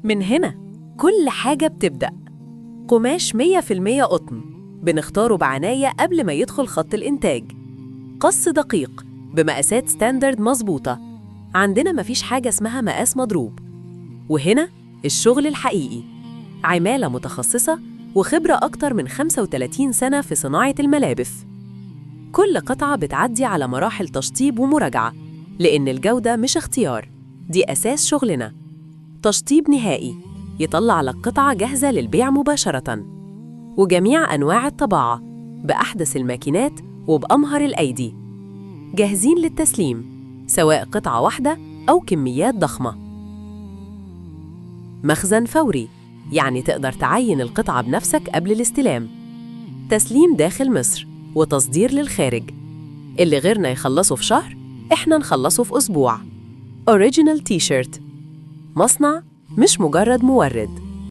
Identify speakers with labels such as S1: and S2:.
S1: من هنا كل حاجة بتبدأ. قماش 100% قطن بنختاره بعناية قبل ما يدخل خط الإنتاج. قص دقيق بمقاسات standard مظبوطة، عندنا مفيش حاجة اسمها مقاس مضروب. وهنا الشغل الحقيقي، عمالة متخصصة وخبرة أكتر من 35 سنة في صناعة الملابس. كل قطعة بتعدي على مراحل تشطيب ومراجعة، لأن الجودة مش اختيار، دي أساس شغلنا. تشطيب نهائي يطلع لك قطعة جاهزة للبيع مباشرة، وجميع أنواع الطباعة بأحدث الماكينات وبأمهر الأيدي، جاهزين للتسليم سواء قطعة واحدة أو كميات ضخمة. مخزن فوري، يعني تقدر تعاين القطعة بنفسك قبل الاستلام. تسليم داخل مصر وتصدير للخارج. اللي غيرنا يخلصه في شهر، إحنا نخلصه في أسبوع. Original T-shirt، مصنع مش مجرد مورد.